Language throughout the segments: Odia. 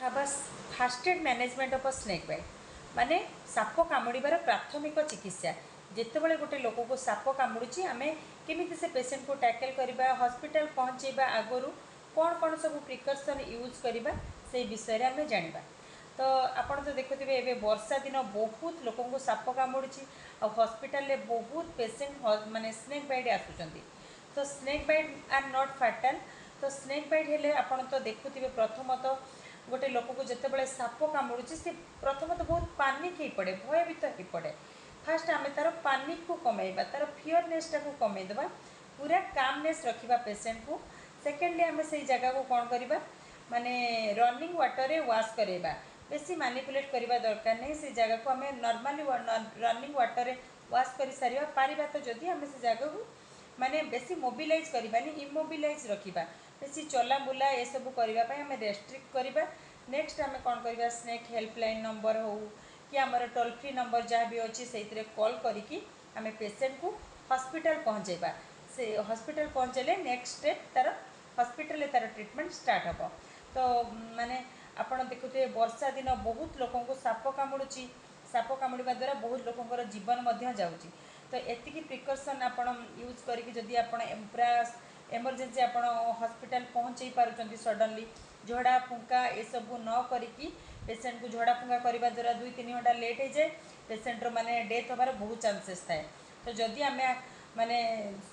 ହେବା first aid management of a snake bite, ମାନେ ସାପ କାମୁଡ଼ିବାର ପ୍ରାଥମିକ ଚିକିତ୍ସା। ଯେତେବେଳେ ଗୋଟେ ଲୋକକୁ ସାପ କାମୁଡ଼ୁଛି, ଆମେ କେମିତି ସେ ପେସେଣ୍ଟକୁ ଟ୍ୟାକେଲ୍ କରିବା, ହସ୍ପିଟାଲ ପହଞ୍ଚେଇବା ଆଗରୁ କ'ଣ କ'ଣ ସବୁ ପ୍ରିକସନ୍ ୟୁଜ୍ କରିବା, ସେଇ ବିଷୟରେ ଆମେ ଜାଣିବା। ତ ଆପଣ ତ ଦେଖୁଥିବେ, ଏବେ ବର୍ଷା ଦିନ, ବହୁତ ଲୋକଙ୍କୁ ସାପ କାମୁଡ଼ୁଛି ଆଉ ହସ୍ପିଟାଲରେ ବହୁତ ପେସେଣ୍ଟ ମାନେ ସ୍ନେକ୍ ବାଇଟ୍ ଆସୁଛନ୍ତି। ତ snake bite are not fatal. ତ ସ୍ନେକ୍ ବାଇଟ୍ ହେଲେ ଆପଣ ତ ଦେଖୁଥିବେ, ପ୍ରଥମତଃ ଗୋଟେ ଲୋକକୁ ଯେତେବେଳେ ସାପ କାମୁଡ଼ୁଛି, ସେ ପ୍ରଥମତଃ ବହୁତ ପାନିକ୍ ହେଇପଡ଼େ, ଭୟଭୀତ ହେଇପଡ଼େ। ଫାଷ୍ଟ ଆମେ ତା'ର ପାନିକ୍କୁ କମେଇବା, ତା'ର ଫିୟରନେସ୍ଟାକୁ କମେଇଦେବା, ପୁରା କାମନେସ୍ ରଖିବା ପେସେଣ୍ଟକୁ। ସେକେଣ୍ଡଲି, ଆମେ ସେଇ ଜାଗାକୁ କ'ଣ କରିବା, ମାନେ ରନିଂ ୱାଟରରେ ୱାଶ୍ କରାଇବା। ବେଶୀ ମାନିପୁଲେଟ୍ କରିବା ଦରକାର ନାହିଁ। ସେ ଜାଗାକୁ ଆମେ ନର୍ମାଲି ରନିଂ ୱାଟରରେ ୱାଶ୍ କରିସାରିବା ପାରିବା ତ ଯଦି ଆମେ ସେ ଜାଗାକୁ ମାନେ ବେଶୀ ମୋବିଲାଇଜ୍ କରିବାନି, ଇମୋବିଲାଇଜ୍ ରଖିବା। ବେଶୀ ଚଲାବୁଲା ଏସବୁ କରିବା ପାଇଁ ଆମେ ରେଷ୍ଟ୍ରିକ୍ଟ କରିବା। ନେକ୍ସଟ ଆମେ କ'ଣ କରିବା? ସ୍ନେକ୍ ହେଲ୍ପଲାଇନ୍ ନମ୍ବର ହେଉ କି ଆମର ଟୋଲ୍ ଫ୍ରି ନମ୍ବର ଯାହା ବି ଅଛି, ସେଇଥିରେ କଲ୍ କରିକି ଆମେ ପେସେଣ୍ଟକୁ ହସ୍ପିଟାଲ ପହଞ୍ଚାଇବା। ସେ ହସ୍ପିଟାଲ ପହଞ୍ଚାଇଲେ ନେକ୍ସଟ ଷ୍ଟେପ୍ ତା'ର ହସ୍ପିଟାଲରେ ତା'ର ଟ୍ରିଟମେଣ୍ଟ ଷ୍ଟାର୍ଟ ହେବ। ତ ମାନେ ଆପଣ ଦେଖୁଥିବେ, ବର୍ଷା ଦିନ, ବହୁତ ଲୋକଙ୍କୁ ସାପ କାମୁଡ଼ୁଛି। ସାପ କାମୁଡ଼ିବା ଦ୍ୱାରା ବହୁତ ଲୋକଙ୍କର ଜୀବନ ମଧ୍ୟ ଯାଉଛି। ତ ଏତିକି ପ୍ରିକସନ୍ ଆପଣ ୟୁଜ୍ କରିକି ଯଦି ଆପଣ ପୁରା ଏମର୍ଜେନ୍ସି ଆପଣ ହସ୍ପିଟାଲ ପହଞ୍ଚେଇ ପାରୁଛନ୍ତି ସଡ଼ନଲି, ଝଡ଼ା ଫୁଙ୍କା ଏସବୁ ନ କରିକି। ପେସେଣ୍ଟକୁ ଝଡ଼ା ଫୁଙ୍କା କରିବା ଦ୍ୱାରା 2-3 ଘଣ୍ଟା ଲେଟ୍ ହେଇଯାଏ, ପେସେଣ୍ଟର ମାନେ ଡେଥ୍ ହେବାର ବହୁତ ଚାନ୍ସେସ୍ ଥାଏ। ତ ଯଦି ଆମେ ମାନେ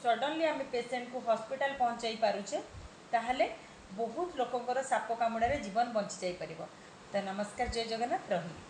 ସଡ଼ନଲି ଆମେ ପେସେଣ୍ଟକୁ ହସ୍ପିଟାଲ ପହଞ୍ଚାଇ ପାରୁଛେ, ତାହେଲେ ବହୁତ ଲୋକଙ୍କର ସାପ କାମୁଡ଼ାରେ ଜୀବନ ବଞ୍ଚି ଯାଇପାରିବ। ତ ନମସ୍କାର, ଜୟ ଜଗନ୍ନାଥ, ରହିଲି।